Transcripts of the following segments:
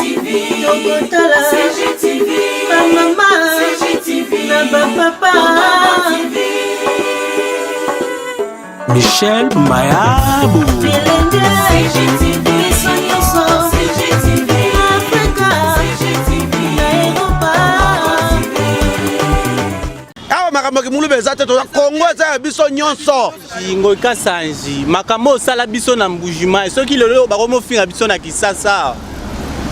CGTV, tokotala CGTV, bamama CGTV, na bapapa TV. Michel Mayabu. Bilenge CGTV, biso nyonso CGTV, Afrika CGTV, na Europa. Awa makambo ya kimuluba eza te, toza Kongo, eza ya biso nyonso. Ngoy Kasanji, makambo osala biso na Mbujimai, soki lelo bakomofinga biso na Kisasa,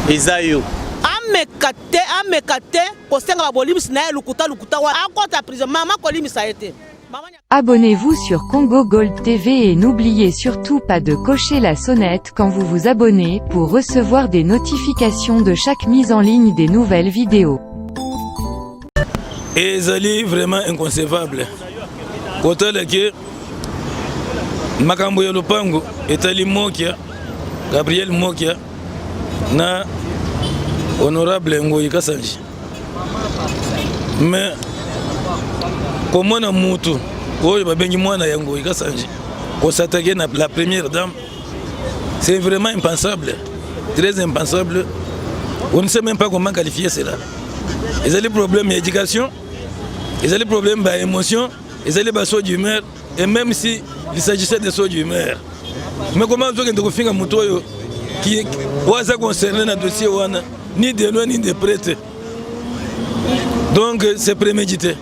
eza yo. Ameka te, ameka te kosenga babolimisi na ye lukuta lukuta wana, akɔta prison. Mama kolimisa ye te. Mama. Abonnez-vous sur Congo Gold TV et n'oubliez surtout pas de cocher la sonnette quand vous vous abonnez pour recevoir des notifications de chaque mise en ligne des nouvelles vidéos. Ezali vraiment inconcevable kotala ke makambo ya lopango etali Mokia, Gabriel Mokia na honorable Ngoyi Kasanji, mais komona mutu oyo babengi mwana ya Ngoyi Kasanji kos'attaquer na la première dame, c'est vraiment impensable, très impensable. On ne sait même pas comment qualifier cela. Ezali problème ya éducation, ezali problème ba émotion, ezali basaut d'humeur. Et même si il s'agissait de saut d'humeur, mais comment ozokende kofinga moto oyo oyo aza concerné na dossier wana, ni de loin ni de près te? Donc c'est prémédité.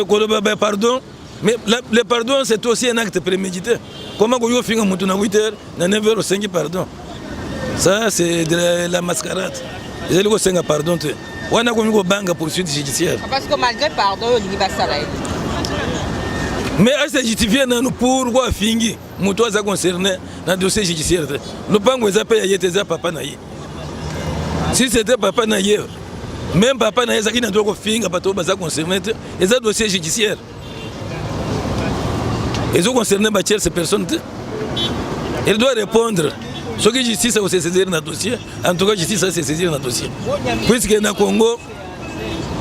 Koloba ba pardon, mais le pardon, c'est aussi un acte prémédité. Comment koyo ofinga moto na 8 heures, na 9 heures osengi pardon? Ça, c'est de la mascarade. Ezali kosenga pardon te, wana komi kobanga poursuite judiciaire. Parce que malgré pardon oyo olingi basala ye. Mais ase justifie nanu pourquoi afingi moto aza concerné na dossier judiciaire te. Lopango eza mpe ya ye te, eza papa na ye. Si c'était papa na ye, même papa na ye ezalaki na droit kofinga bato oyo baza concerné te. Eza dossier judiciaire, ezo concerné batierce personne te. Il doit répondre. Soki justice akose saisir na dossier, en tout cas justice ase saisir na dossier, puisque na Congo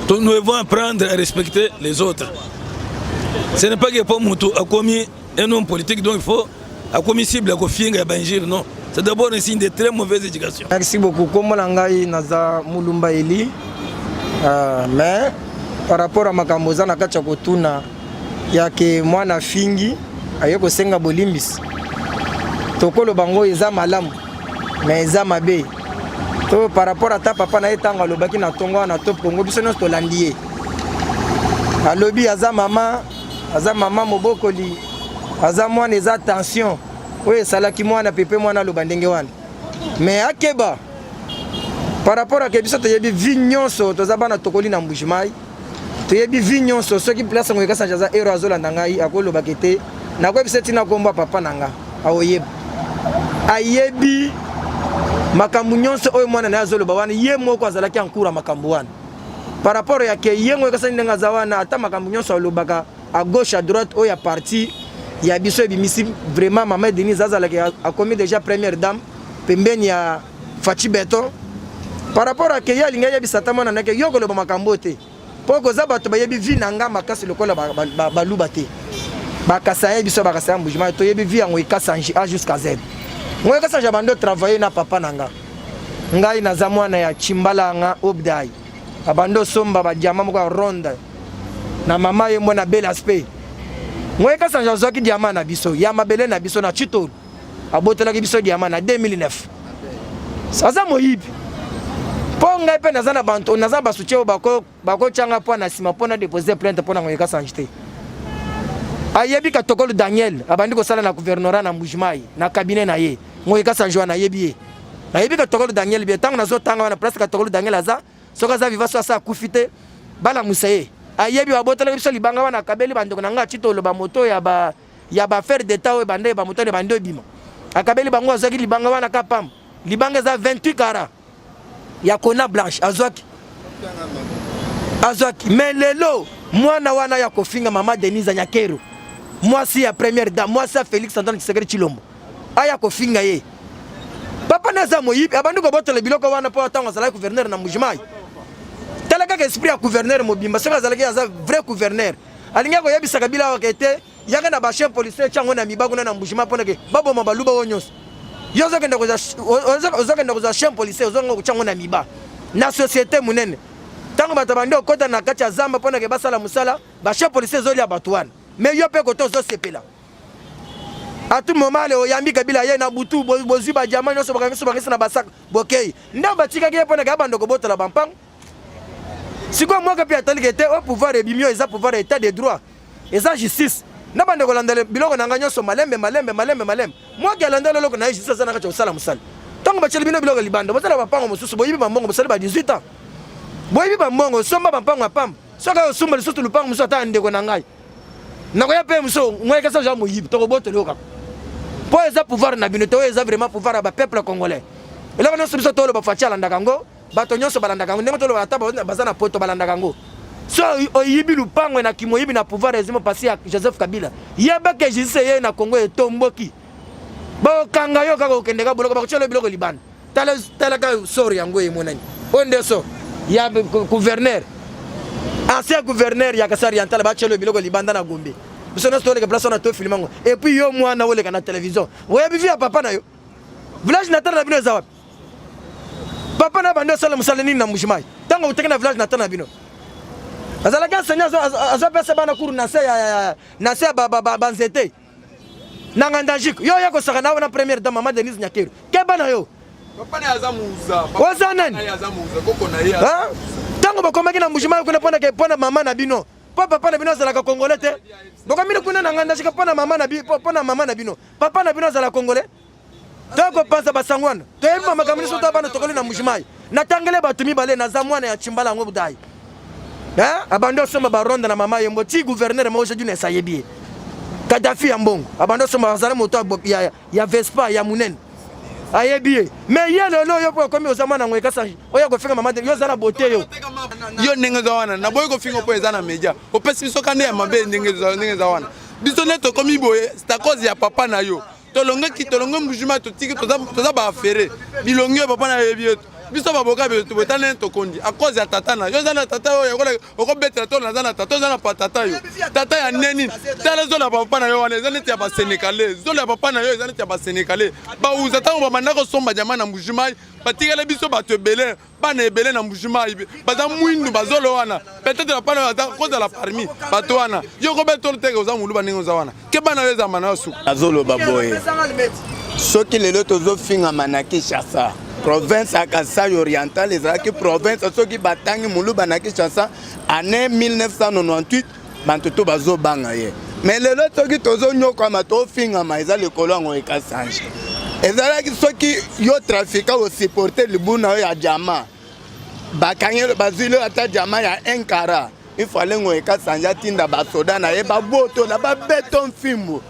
nous devons apprendre à respecter les autres. Ce n'est pas que po mutu akomi un homme politique, donc il faut akomi cible ya kofinga, ya bainjures. Non, c'est d'abord un signe de très mauvaise éducation. Merci beaucoup. Kombo na ngai naza Mulumba Eli. Mais par rapport à makambo eza na kati ya kotuna ya ke mwana fingi aye kosenga bolimbisi, tokoloba ngo eza malamu, mais eza mabe to par rapport ata papa na ye. Ntango alobaki na ntongo wana Top Congo, biso nyonso tolandi ye. Alobi aza mama, aza mama mobokoli, aza mwana, eza tension oyo esalaki mwana pepe, mwana aloba ndenge wana. Mais akeba par rapport ake biso toyebi vie nyonso, toza bana tokoli na Mbujimai, toyebi vie nyonso. Soki place yango Kasanji aza ero azolanda ngai, akolobaka te nakoyebisa ntina kombo ya papa na nga, aoyeba, ayebi makambo nyonso oyo mwana na ye azoloba wana. Ye moko azalaki ankura makambo wana par rapport ya ke ye ngo ekasani ndenge aza wana. Ata makambo nyonso alobaka à gauche, à droite, oyo ya parti ya biso ebimisi vraiment mama Denise azalaki akomi déjà première dame pembeni ya Fatshi Béton, par rapport à ke ye alingi ayebisa ata mwana nake yo koloba makambo te, mpo koza bato bayebi vie na nga makasi lokola baluba te, bakasa ye biso bakasa ya Mbujimai, toyebi vie yango Ekasanji A jusqu'à Z. Ngo Ekasanji abandi otravaille na papa na nga. Ngai naza mwana ya Chimbalanga Obdai. Abandi osomba badiamant moko ya ronde na mama ye mwana bel aspect. Ngo Ekasanji azwaki diamant na biso ya mabele na biso na Chitolu, abotelaki biso diamant na 2009. Aza moyibi, mpo ngai mpe naza na banto, naza basoutien oyo bakotyanga mpo na nsima mpo na dépose plainte mpo na Ngoyi Kasanji te. Ayebi Katokolo Daniel, abandi kosala na gouvernorat na Mbujimai na cabinet na ye. Ngoyi Kasanji wana ayebi ye, nayebi Katokolo Daniel bien. Ntango nazotanga wana place Katokolo Daniel aza, soki aza viva, so asa akufi te, balamusa ye. Ayebi babotelaki biso libanga wana, akabeli bandeko na ngai ati toloba moto ya baaffaire d'état oyo ebanda bamoto wana ebandi ebima, akabeli bango. Azwaki libanga wana ka pamba, libanga eza 28 carats ya kona blanche, azwaki. Mais lelo mwana wana ya kofinga mama Denise Nyakero, mwasi ya première dame, mwasi ya Félix Antoine Tshisekedi Tshilombo, aya kofinga ye. Papa na aza moyibi, abandi kobotola biloko wana mpo ntango azalaki gouverneur na Mbujimai. Tala kaka esprit ya gouverneur mobimba. Soki azalaki aza vrai gouverneur, alingi koyebisa Kabila awa ke te, yaka na bachien policier, tiango na miba kuna na Mbujimai mpona ke baboma baluba oyo nyonso. Yo ozokende kozwa chien policier, ozonga kotya yango na miba na société monene. Ntango bato bandi okota na kati ya zamba mpo nake basala mosala, bachien policier ezolia bato wana, mais yo mpe kote ozosepela. À tout moment ale oyambi Kabila ye na butu, bozwi badiamant nyonso, bakangisi bakangisi na basaka, bokei nde batikaki ye mpo nake abanda kobotola bampango. Sikoyo moko mpe ataliki ete oyo pouvoir ebimi, oyo eza pouvoir ya état de droit, eza justice na banda kolandela biloko na ngai nyonso malembe malembe malembe malembe. Mwaki alandela eloko na ye, justice aza na kati ya kosala mosala. Ntango batieli bino biloko libanda, bozala bapango mosusu, boyibi bambongo, bosali ba 18 ans, boyibi bambongo, osomba bampango ya pamba. Soki osumba lisusu lupango mosusu, ata ya ndeko na ngai, nakoya mpe mosusu ngai kasa oza moyibi, tokobotela yo kaka, mpo eza pouvoir na bino te. Oyo eza vraiment pouvoir ya bapeuple congolais. Eloko nyonso biso toloba, Fatshi alandaka yango, bato nyonso balandaka yango. Ndenge toloba, ata baza na poto balandaka yango. So oyibi lupango na kimoyibi na pouvoir régime passé ya Joseph Kabila, yebake justice ye na Congo etomboki, bakokanga yo kaka, okende ka boloko, bakotyela biloko libanda. Talaka sor yango emonani, oyo nde so ya gouverneur, ancien gouverneur ya Kasai Oriental, batyela biloko libanda na Gombe. Biso nyonso toleka place wana, tofilme yango. Et puis yo mwana oleka na télévision, oyebi vie ya papa na yo? Village natal na bino eza wapi? Papa na bando osala mosala nini na Mbujimayi? Ntango oteki na village natal na bino, azalaki enseignant, azopesa bana cours na se ya banzete na Ngandajika. Yo oya kosaka na wana première dame mama Denise Nyakeru, keba na yo. Oza nani ntango bokomaki na Mbujimayi kuna mpona mama na bino? Mpo papa na bino azalaka congolais te? Bokomini kuna na Ngandajika mpona mama na bino, papa na bino azala congolais? Tokopanza basango wana, toyebi makambo nyonso. To bana tokoli na Mbujimayi, natangele bato mibale, naza mwana ya Tshimbala yango budai abandi osomba baronde na mama yembo ti gouverneur moko jedu ayebi ye, Kadafi ya mbongo, abandi osomba, azala moto ya Vespa ya monene, ayebi ye. Mais ye lelo oyo mpo okomi oza mwana ngo ekasa oyo kofinga mama, yo oza na bote yo. Yo ndenge eza wana, naboyi kofinga mpo eza na media, opesi biso kande ya mabe. Ndenge eza wana, biso nde tokomi boye, c'est à cause ya papa na yo. Tolongeki, tolonge Mbujima, totiki, toza baaffaire bilongi oyo papa na yebi yo. Biso baboka bota ndenge tokondi à cause ya tata na yo. Oza na tata oyo okobetela to naza na tata, oza na patata yo, tata ya neni? Tala zolo ya papa na yo wana, eza neti ya basénégalais. Zolo ya papa na yo eza neti ya basénégalais bauza. Ntango babanda kosomba diamant na Mbujimai, batikala biso bato ebele, bana ebele na Mbujimai baza mwindu, bazolo wana. Peut-être papa na yo aza kozala parmi bato wana. Yo kobeta teke oza moluba, ndenge oza wana, ke bana yo ezamba na yo suka. Azoloba boye, soki lelo tozofingama na Kinshasa, province ya Kasai Oriental ezalaki province, soki batangi moluba na Kinshasa année 1998, bantu to bazobanga ye. Mais lelo soki tozonyokwama, tofingama, eza likolo yango ekasange. Ezalaki soki yo trafiquant osupporte libu na yo ya diamant, bakangi, bazwili ata diamant ya 1 carat, il fallait ngo ekasanja atinda basoda na ye, babotola, babeto mfimbu.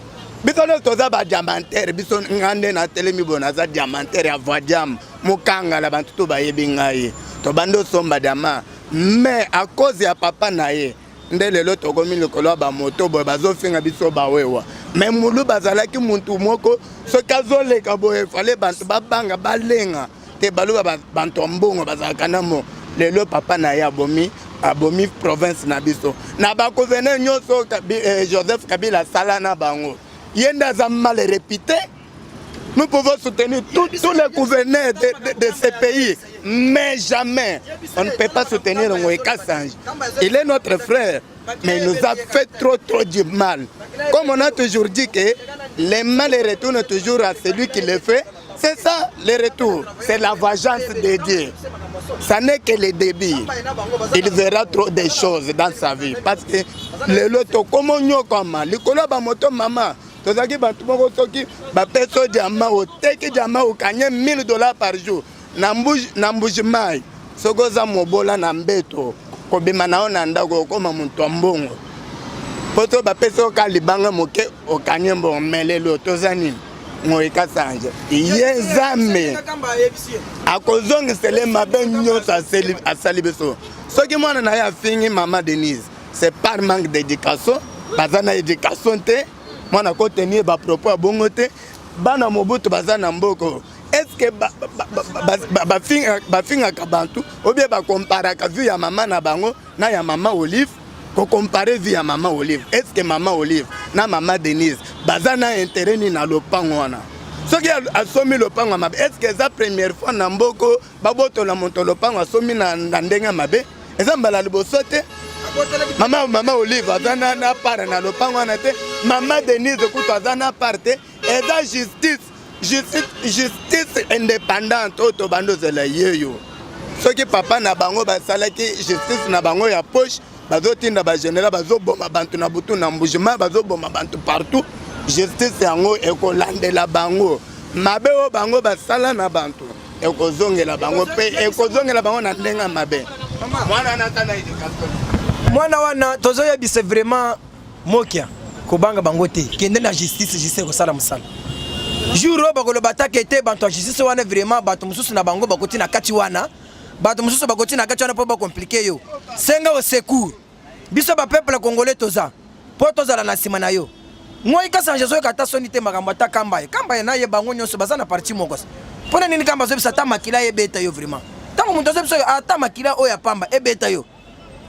Biso nyonso toza badiamantaire. Biso, nga nde natelemi boye, naza diamantaire ya Voidiam mokangala, bantu to bayebi ngai. Tobandi osomba diamant, mais à cause ya papa na ye nde lelo tokomi likolo ya bamoto boye, bazofinga biso bawewa. Mais mulu bazalaki muntu moko, soki azoleka boye, fallait bantu babanga, balenga te. Baluba bantu ya mbongo bazalaka na mo. Lelo papa na ye abomi, abomi province na biso. Na bagouverneur nyonso Joseph Kabila asala na bango, ye nde aza mal réputé. Nous pouvons soutenir tous les gouverneurs de ce pays, mais jamais on ne peut pas soutenir Ngoï Kasanji. Il est notre frère, mais il nous a fait trop trop du mal. Comme on a toujours dit que le mal retourne toujours à celui qui le fait, c'est ça le retour, c'est la vengeance de Dieu. Ça n'est que le début. Il verra trop de choses dans sa vie. Parce que le loto, comment nyokama, likolo ba moto mama, tozalaki bato moko, soki bapesi yo diamant, oteki diamant, okanye 1000 $ par jour na Mbuji Mai. Soki oza mobola na mbeto, kobima na yo na ndako, okóma moto ya mbongo, mpo so bapesi yo ka libanga moke, okanye mbongo. Mais lelo toza nini? Ngoyi Kasanje ye, Nzambe akozongisele mabe nyonso asali biso. Soki mwana na ye afingi mama Denise, c'est par manque d'éducation. Baza na éducation te. Mwana kotenir bapropos ya bongo te. Bana Mobutu baza na mboka, est-ce bafingaka bantu obie? Bakomparaka vie ya mama na bango na ya mama Olive? Kocomparer vie ya mama Olive, est ce que mama Olive na mama Denise baza na intérêt nini na lopango wana? Soki asombi lopango ya mabe, est-ce que eza première fois na mboko babotola moto lopango asombi na, na ndenge ya mabe? Eza mbala liboso te. Mama, mama Olive aza na, na part na lopango wana te. Mama Denise kutu aza na part te. Eza justice, justice, justice indépendante oyo tobandi ozela yeyo. Soki papa na bango basalaki justice na bango ya poche, bazotinda bagénéral bazoboma bantu na butu na Mbujima, bazoboma bantu partout. Justice yango ekolandela bango, mabe oyo bango basala na bantu ekozongela bango mpe ekozongela bango na ndenge ya mabe. Mwana wana ata na education, mwana wana tozoyebisa vraiment mokia kobanga bango te, kende na justice, justice ekosala mosala. Jour oyo bakoloba atake te, bato ya justice wana vraiment, bato mosusu na bango bakoti na kati wana, bato mosusu bakoti na kati wana mpo bacompliquer yo. Senga au secours, biso bapeuple congolais toza mpo tozala na nsima na yo. Ngoi Kasanje azoyoka ata soni te. Makambo ata kamba ye, kamba ye na ye, bango nyonso baza na parti moko. Mpo na nini kamba azobisa ata makila ebeta yo? Vraiment, ntango moto azobisa oyo ata makila oyo ya pamba ebeta yo.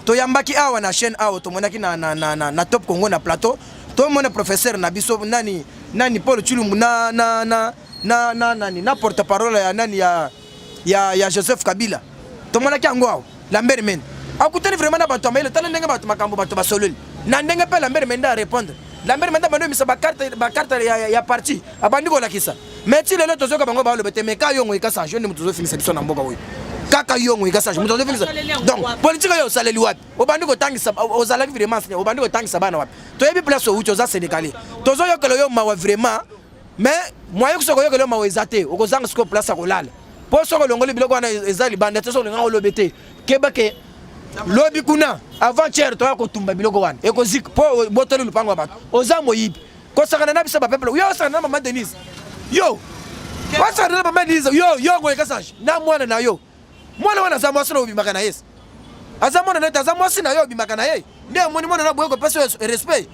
Toyambaki awa na chaîne awa, tomonaki na Top Congo, na plateau, tomona professeur na biso nani nani, Paul Chilumbu, na nani, na porte parole ya nani, ya Joseph Kabila. Tomonaki yango awa. Lambert Mende akutani vraiment na bato ya mayele. Tala ndenge bato makambo bato basololi na ndenge mpe Lambert Mende arépondre. Lambert Mende abandi omisa bacarte, bacarte ya parti, abandi kolakisa. Mais ti lelo tozoka bango baloba te. Mais ka yongo ekasage, yo nde moto ozofingisa biso na mboka oyo. Kaka yongo ekasage, moto azofingisa. Donc politique oyo osaleli wapi? Obandi kotangisa, ozalaki vraiment, obandi kotangisa bana wapi? Toyebi place outi, oza Sénégalais. Tozoyokela yo mawa vraiment, mais moyen soki oyokela yo mawa eza te. Okozanga sikoyo place ya kolala, mpo soki olongoli biloko wana eza libanda te. Soki olingaka olobi te, keba ke lobi kuna avant-hier toya kotumba biloko wana, ekozika mpo botoli lupango ya bato. Oza moyibi, kosakana na biso bapeuple. Yo osakana na mama Denise, yo osakana na mama Denise, yo yo Ngoyi Kasanje na mwana na yo. Mwana wana aza mwasi na obimaka na ye, aza mwana na ye te, aza mwasi na yo obimaka na ye. Nde omoni mwana na boye kopesa yo respect,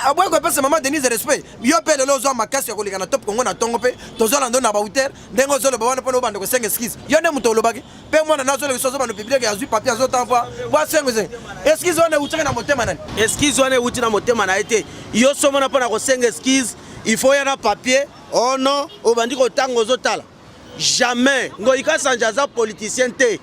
aboyi kopesa mama Denise respect. Yo mpe lelo ozwa makasi ya koleka na Top Congo na ntongo, mpe tozolanda na bauter ndenge ozoloba wana mpona obanda kosenga excuse. Yo nde moto olobaki mpe mwana na azolekisa, ozobanda public, azwi papier, azotanga po asenga excuse. Wana eutaki na motema nani? Excuse wana euti na motema na ye te. Yo somona mpo na kosenga excuse, il faut ya na papier. Oh non, obandi kotanga, ozotala jamais. Ngoyi Kasanja aza politicien te,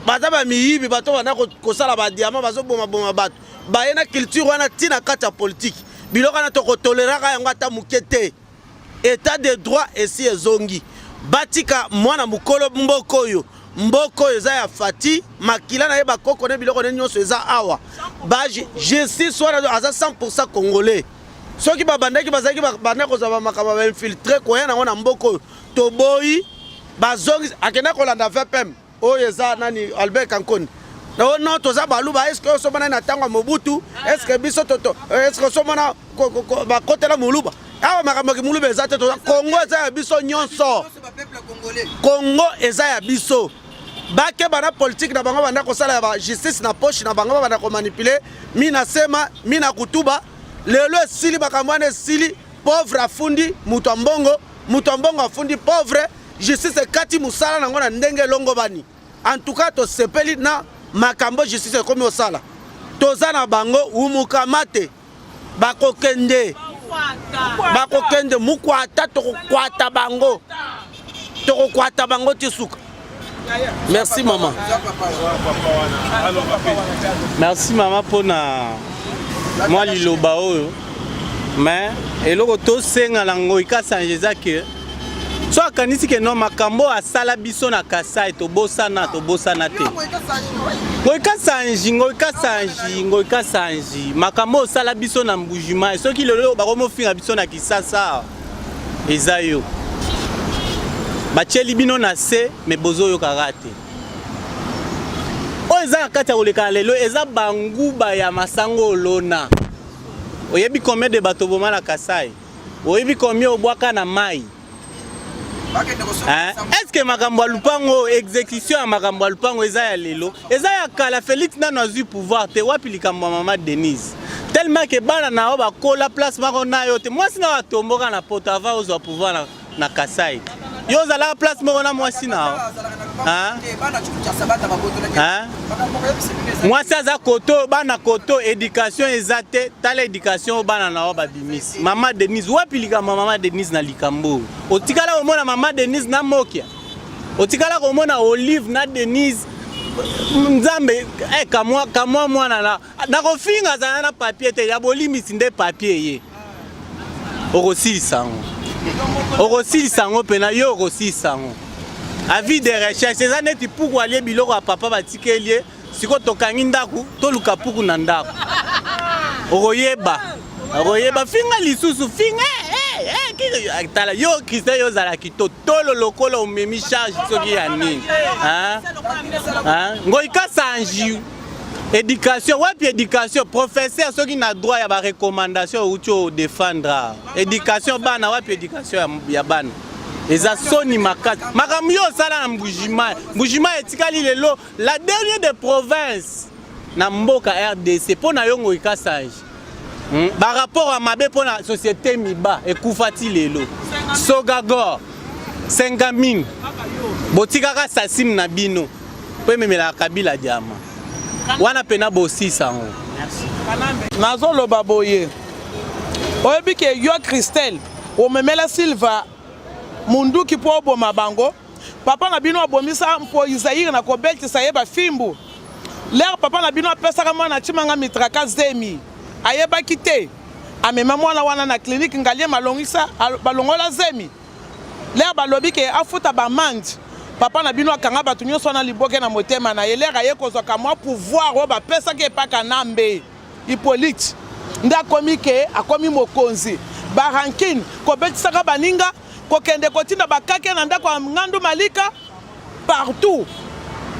baza bamiyibi, bato banda kosala badiamant, bazobomaboma bato, baye na culture wana ntina kati ya politike. Biloko wana tokotoleraka yango ata moke te. État de droit esi ezongi, batika mwana mokolo mboka oyo. Mboka oyo eza ya Fati, makila na ye, bakoko ne, biloko ne nyonso eza awa. Ba justice wana aza 100 congolais. Soki babandaki, bazalaki banda kozwa bamakambo ya bainfiltrés koya nango na mboka oyo, toboyi. Bazongi, akenda kolanda VPM oyo eza nani, Albert Kankoni. Oh non, toza Baluba. Est-ce que osomona na ntango ya Mobutu? Est ce que biso toto, est ce que osomona bakotela Moluba awa? Makambo ya Moluba eza te. Toza Kongo, eza ya biso nyonso. Kongo eza ya biso. Bakeba na politike na bango, banda kosala ya bajustice na poche na bango, babanda komanipuler. Mi na sema, mi na kutuba, lelo esili, makambo wana esili. Pauvre afundi moto ya mbongo, moto ya mbongo afundi pauvre. Justice ekati mosala nango na ndenge elongo bani. En tout cas tosepeli na makambo justice ekomi osala. Toza na bango umukama te, bakokende, bakokende mukwata, tokokwata bango, tokokwata bango ti suka. Merci mama. Merci mama mpona mwa liloba oyo. Mais eloko tosenga na Ngoi Kasanje eza ke so akanisi ke no makambo asala biso na Kasai, tobosana, tobosana te. Ngoi Kasanji, Ngoi Kasanji, Ngoi Kasanji, makambo osala biso na Mbujimai, soki lelo bakomofinga biso na Kisasa, eza yo. Batieli bino na se, me bozoyokaka te. Oyo eza na kati ya koleka lelo eza banguba ya masango olona. Oyebi combien de bato boma na Kasai? Oyebi combien obwaka na mai? Est ce que makambo ya lupango, exécution ya makambo ya lupango eza ya lelo? Eza ya kala. Félix nano azwi pouvoir te, wapi likambo ya mama Denise? Tellement ke bana na yo bakola place moko na yo te, mwasi na yo atomboka na poto avant ozwa pouvoir na Kasai. Yo ozalaka place moko na mwasi na yo. Hein? Mwasi aza koto, bana koto, education eza te. Tala education oyo bana na yo babimisi. Mama Denise, wapi likambo ya mama Denise na likambo oyo? Otikala komona mama Denise na Mokia? Otikala komona Olive na Denise? Nzambe, eh, kamwa, kamwa mwana na nakofinga azala na papier te ya bolimbisi nde papier ye okosilisa yango okosilisa yango mpena yo okosilisa yango avis de recherche eza neti puku alie biloko ya papa batikeli ye sikoyo tokangi ndako toluka puku na ndako okoyeba okoyeba finga lisusu finga eh, eh, eh, tala yo christian yo ozala kito tolo lokola omemi charge soki ya nini ngoi kasanji Education wapi education professeur soki na droit ya ba recommandation outi o defendre education bana wapi education ya, ya bana eza soni makasi makambo yo osala na mbujimai mbujimai etikali lelo la dernière de province na mboka rdc mpo na yo ngoi kasanji hmm? barapport ya mabe mpo na société miba ekufa ti lelo sogagor 50 botikaka sasim na bino mpo ememelaka kabila diama wana pena bosisa yango. Nazoloba boye, oyebi ke yo Christelle omemela Silva munduki mpo oboma bango. Papa na bino abomisa Mpoyi Zaire na kobetisa ye bafimbu. Lere papa na bino apesaka mwana Tshimanga mitraka zemi, ayebaki te. Amema mwana wana na clinique Ngaliema alongisa balongola zemi. Lere balobi ke afuta ba amende, papa na bino akanga bato nyonso wana liboke na motema na ye. Lere aye kozwa ka mwa pouvoir oyo bapesaki epa Kanambe Hyppolite, nde akomi ke akomi mokonzi. Ba rancune, kobetisaka baninga, kokende kotinda ba kake na ndako ya Ngandu Malika, partout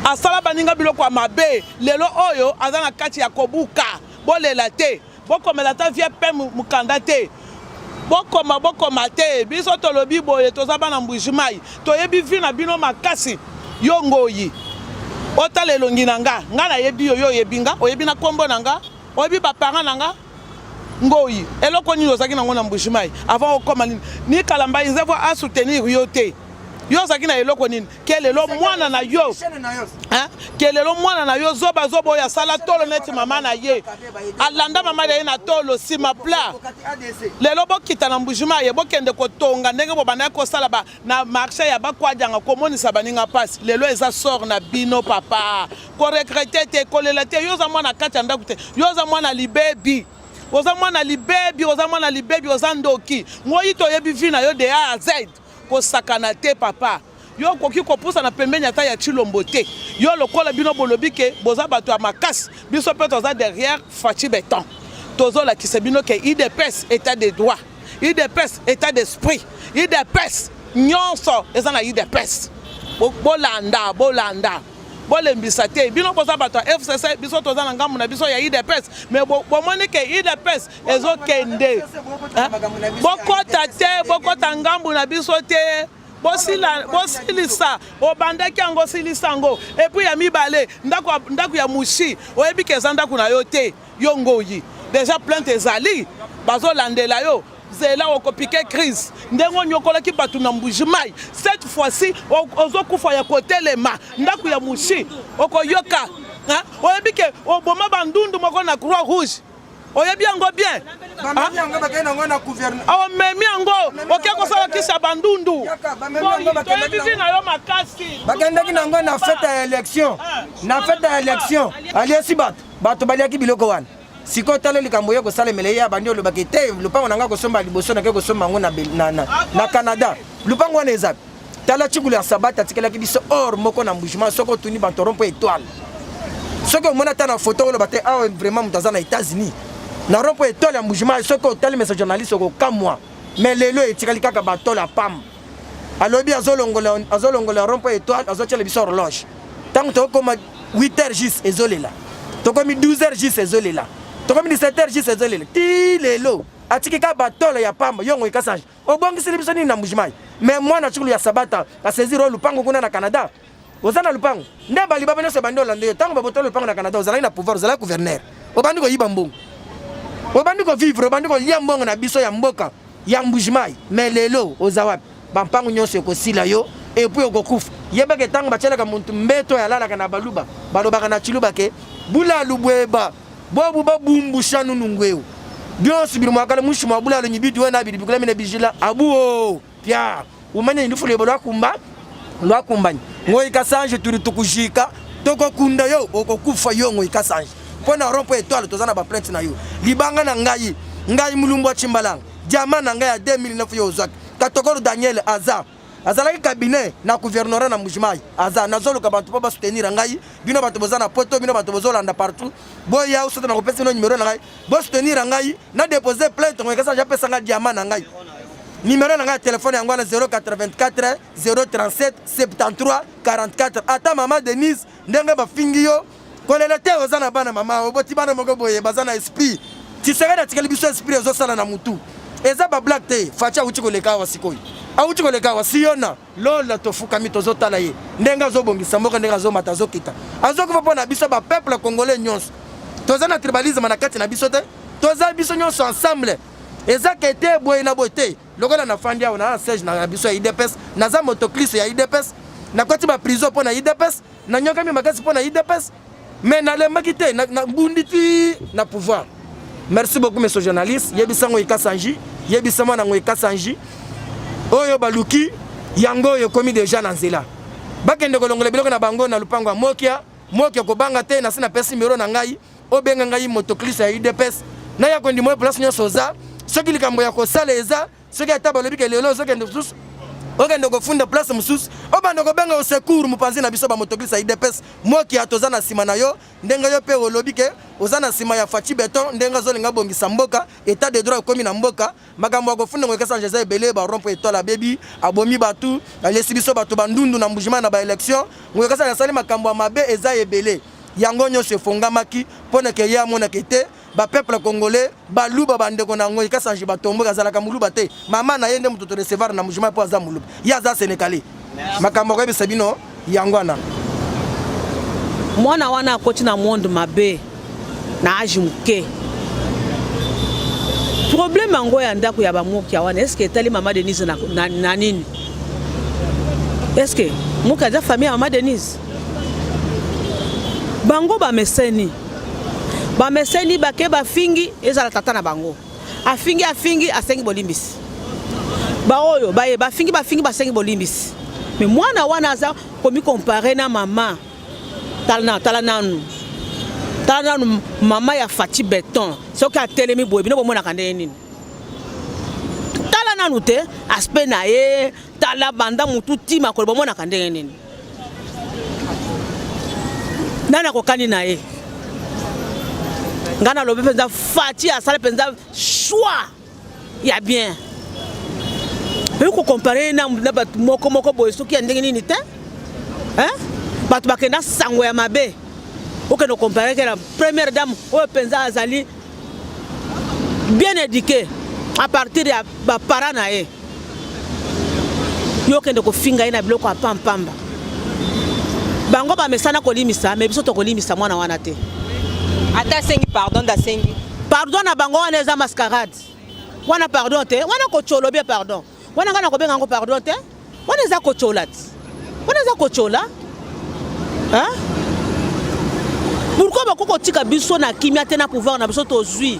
asala baninga biloko ya mabe. Lelo oyo aza na kati ya kobuka. Bolela te. Bokomela ata vieux pem mukanda te. Bokoma bokoma te biso tolobi boye toza bana mbuji mayi toyebi vie na bino makasi yo ngoyi otala elongi na nga nga nayebi yo yo oyebi nga oyebi na kombo na nga oyebi ba parents na nga ngoyi eloko nini ozalaki nango na mbuji mayi avant okoma nini ni kalambayi nzevo a soutenir yo te yo ozalaki na eloko nini ke lelo mwana na yo ke lelo mwana na yo zoba zoba oyo asala tolo neti mama na ye alanda mama na ye na tolo nsima plat lelo bokita na mbujima ye bokende kotonga ndenge bobandaki kosala ba, na marché ya bakwadianga komonisa baninga mpasi lelo eza sort na bino papa koregrete te kolela te yo oza mwana kati ya ndako te yo oza mwana libebi oza mwana libebi oza mwana libebi oza ndoki ngoi toyebi vie na yo de a à z Kosakana te papa. Yo okoki kopusana pembeni ata ya Tshilombo te. Yo lokola bino bolobi ke boza bato ya makasi, biso pe toza derrière Fatshi Beton. Tozolakisa bino ke udps etat de droit, udps etat d'esprit, udps nyonso eza na udps. Bolanda, bolanda. Bolembisa te. Bino boza bato ya FCC, biso toza na ngambo na biso ya udps, mais bomoni ke udps ezokende bokota te bokota ngambu na biso te bosila bosilisa obandaki yango silisa yango epuis ya mibale ndako ndako ya mushi oyebi ke eza ndako na yo te yo ngoyi deja plainte ezali bazolandela yo zela okopike crise ndenge onyokolaki bato na mbuji mai cette fois-ci ozokufa ya kotelema ndako ya mushi okoyoka oyebi ke oboma bandundu moko na croix rouge oyebi yango bien bamemi yango bakei nango na gouvernement omemi yango oke kosala kisi ya bandundu toyebi vi na yo makasi bakendaki nango na fete ya élection na fete ya élection aliesi bato bato baliaki biloko wana sikoyo tala likambo ye kosalemela ye abandi olobaki te lopango na ngai kosomba liboso nake kosomba yango na, na, na, na canada lopango wana eza Tala Tshikulu ya Sabata atikelaki biso or moko na Mbujima soki otuni bantoron mpo étoile. Soki omoni ata na photo oloba te awa vraiment moto aza na États-Unis. Na rond mpo étoile ya Mbujima soki otali mesa journaliste okokamwa. Mais lelo etikali kaka batole ya pam. Alobi azolongola azolongola rond mpo étoile azotiela biso horloge. Tango tokoma 8 heures juste ezolela. Tokomi 12 heures juste ezolela. Tokomi 17 heures juste ezolela. Ti lelo atiki kaka batole ya pamba yongo ekasanje. Obongiseli biso nini na Mbujimayi? Mais mwana chikulu ya Sabata a saisir oyo lupango kuna na Canada. Oza na lupango. Nde balibaba nyonso ebandi olanda yo. Tango babotoli lupango na Canada ozalaki na pouvoir, ozalaki gouverneur. Obandi koyiba mbongo. Obandi ko vivre, obandi kolia mbongo na biso ya mboka ya Mbujimayi. Mais lelo oza wapi? Bampangu nyonso ekosila yo et puis okokufa. Yeba ke tango batielaka muntu mbeto oyo alalaka na baluba, balobaka na tshiluba ke bulalu bueba bobu babumbusha nunungu eu. Bionso bidi mua kala muinshi mua bulalu nyi bitu wena bidi bikulamina bijila abu oo pia. Umanye ne lufu luebe luakumba luakumbanyi. Ngoyi Kasanji tudi tukujika tokokunda yo okokufa yo Ngoyi Kasanji. Mpo na rond point etoile toza na ba plainte na yo. Libanga na ngai ngai Mulumbu wa Tshimbalanga diamant na ngai ya 2009 yo ozwaki. Katokolo Daniel aza azalaki cabinet na gouvernorat na Mbujimayi aza nazoluka bantu mpo basoutenir ngai bino bato boza na poto bino bato bozolanda partout boya usoto nakopesa bino numero na ngai bosoutenir ngai na depose plainte ngoyi kasanji apesa ngai diamant na ngai numero na ngai ya telefone yango wana 084 037 73 44 ata mama Denise ndenge bafingi yo kolela te oza na bana mama oboti bana moko boye baza na esprit Tshisekedi atikali biso esprit ezosala na mutu eza ba blague te Fatshi awuti koleka awa sikoyo awuti koleka awa siona lola tofukami tozotala ye ndenge azobongisa mboka ndenge azomata azokita azokufa mpo na biso ba peuple congolais nyonso toza na tribalisme na kati na biso te toza biso nyonso ensemble eza ke te boye na boye te lokola nafandi awa na siège na biso ya udps naza motocliste ya udps nakoti ba prison mpo na udps Nanyokami makasi mpo na udps mais nalembaki te nabundi ti na pouvoir. Merci beaucoup monsieur journaliste. Yebisa ngo Ikasanji, yebisa mwana ngo Ikasanji oyo baluki yango oyo ekomi deja na nzela. Bakende kolongola biloko na bango na lupango ya Mokia. Mokia kobanga te, nasi napesi numero na ngai, obenga ngai motocliste ya udps naya kondima oyo place nyonso oza. Soki likambo ya kosala eza soki ata balobi ke lelo ozokende mosusu okende kofunda place mosusu obanda kobenga au secours mopanzi na biso bamotokliste ya idps mokia toza na nsima na yo ndenge yo mpe olobi ke oza na nsima ya Fatshi beton ndenge azolinga abongisa mboka etat de droit ekomi na mboka makambo ya kofunda ngo ekasanja eza ebele barompo etoile abebi abomi bato alesi biso bato bandundu na mbujima na baélection ngo ekasanja asali makambo ya mabe eza ebele yango nyonso efongamaki mpo na ke ye amonaka ete ba peuple congolais baluba ba ndeko na ngoyi kasanji batomboki azalaka muluba te mama na ye nde moto to recevoir na mujima mpo aza muluba ye aza sénégalais makambo akoyebisa bino yango wana mwana wana akoti na monde mabe na age moke problème yango ya ndako ya bamokia wana eske etali mama denise na, na, na nini eske mokia aza famille ya mama denise bango bameseni Bameseni bake bafingi ezala tata na bango afingi afingi asengi bolimbisi baoyo baye bafingi bafingi basengi bolimbisi me mwana wana aza komi compare na mama tala tala nanu tala nanu mama ya Fatshi beton soki atelemi boye bino bomonaka ndenge nini tala nanu te aspect na ye tala banda mutu ti makolo bomonaka ndenge nini nani akokani na ye ngai nalobi mpenza Fatshi asala mpenza choix ya bien oyo kocompare na, na bato moko moko boye soki ya ndenge nini te bato bakenda sango ya mabe okende kocompare ke na première dame oyo mpenza azali bien éduqué à partir ya baparent na ye yo okende kofinga ye na biloko ya pampamba bango bamesana kolimisa me biso tokolimisa mwana wana te ata asengi pardon nde asengi pardon na bango wana eza mascarade wana pardon te wana kotyola obie pardon wana ngai nakobenga yango pardon te wana eza kotyola ti wana eza kotyola hein? Pourquoi bakoki kotika biso na kimia te na pouvoir na biso tozwi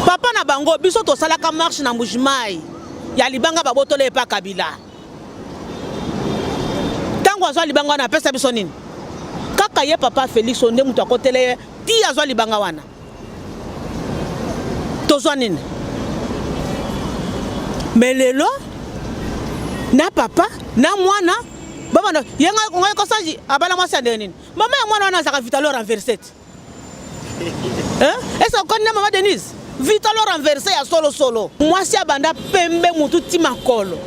papa na bango biso tosalaka marche na Mbujimayi ya libanga babotola epa Kabila ntango azwa libanga wana apesa biso nini kaka ye papa Felix nde moto akotele ye ti azwa libanga wana tozwa nini me lelo na papa na mwana babanda ye ngai kosanji abala mwasi ya ndenge nini mama ya mwana wana azalaka vitalo renverse te ese okoni na mama denise vitalo renverse ya solosolo mwasi abanda pembe motu ti makolo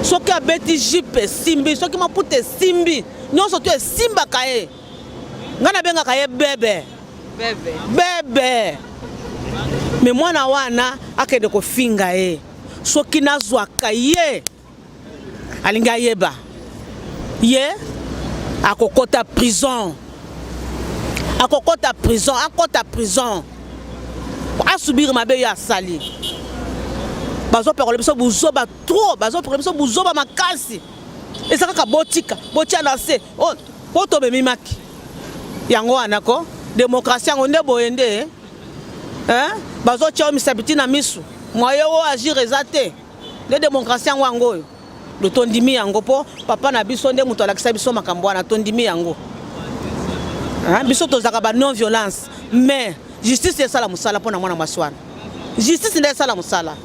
soki abeti jipe esimbi soki maputa esimbi nyonso to esimbaka ye ngai nabengaka ye bebe bebe, bebe. Me mwana wana akende kofinga ye soki nazwaka ye alingi ayeba ye akokota prison akokota prison akota prison asubir mabe ye asali. Bazopekola biso buzoba trop, bazopekola biso buzoba makasi. Eza kaka botika, botia na se. Oh, po tomemi maki. Yango wana ko démocratie yango nde boye nde. Hein? Bazotia yo misapi ti na misu. Moyen o agir eza te. Nde démocratie yango yango oyo. Do tondimi yango po papa na biso nde moto alakisa biso makambo wana, tondimi yango. Hein? Biso tozalaka ba non violence, mais justice esala mosala mpo na mwana mwasi wana. Justice nde esala mosala.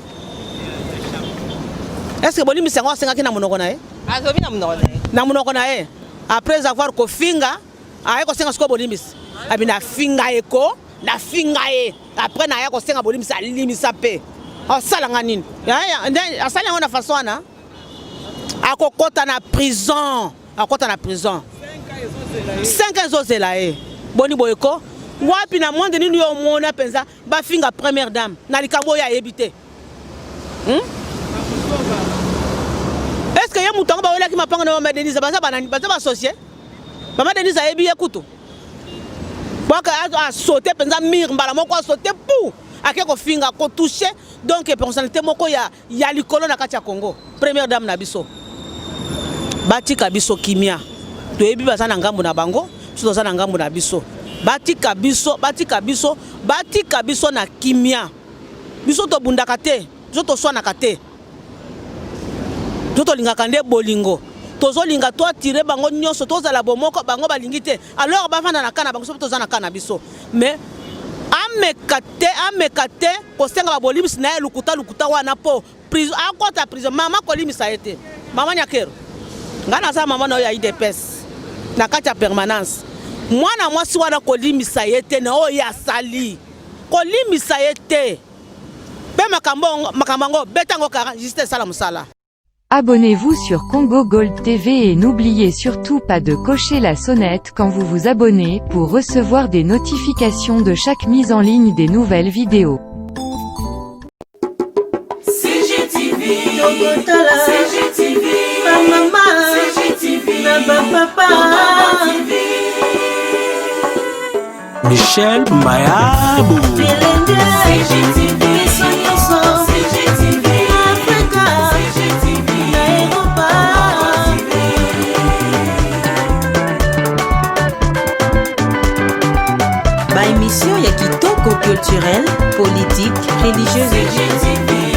Est-ce que bolimbisi yango asengaki na monoko na ye? Azobi na monoko na ye. Na monoko na ye. Après avoir kofinga, aye kosenga sikoyo bolimbisi. Abi nafinga ye ko, nafinga ye. Après naya kosenga bolimbisi, alimbisa mpe. Asala nga nini? Asali yango na façon wana. Akokota na prison. Akota na prison. 5 ans ezozela ye. Boni boye ko? Wapi na monde nini yo omona mpenza bafinga première dame na likambo oyo ayebi te? Est-ce que ye moto yango bawelaki mapango na mama Denise baza banani? Baza ba associé? Mama Denise ayebi ye kutu. Bwaka a sauter mpenza mur mbala moko a sauter pou ake kofinga ko toucher donc personnalité moko ya ya likolo na kati ya Congo, première dame na biso. Batika biso kimia. Toyebi baza na ngambo na bango, biso toza na ngambo na biso. Batika biso, batika biso, batika biso na kimia. Biso tobundaka te, biso toswanaka te. Biso tolingaka nde bolingo. Tozolinga to attirer bango nyonso, tozala bomoko, bango balingi te. Alors bavanda na kana bango, soki toza na kana biso. Mais ameka te, ameka te kosenga ba bolimbisi na ye lokuta lokuta wana po prison, akota prison. Mama kolimisa ye te. Mama Nyakero, nga naza mama na yo ya UDPS na kati ya permanence. Mwana mwasi wana kolimisa ye te na oyo ye asali. Kolimisa ye te. Pe makambo makambo yango beta yango kara justice esala mosala. Abonnez-vous sur Congo Gold TV et n'oubliez surtout pas de cocher la sonnette quand vous vous abonnez pour recevoir des notifications de chaque mise en ligne des nouvelles vidéos. CGTV, Tokotala, CGTV, ba mama, CGTV, na ba papa, TV. Michel Mayabo. CGTV, biso nyonso, CGTV, Afrika, CGTV, na Europa. Ba émission ya kitoko culturelle, politique, religieuse.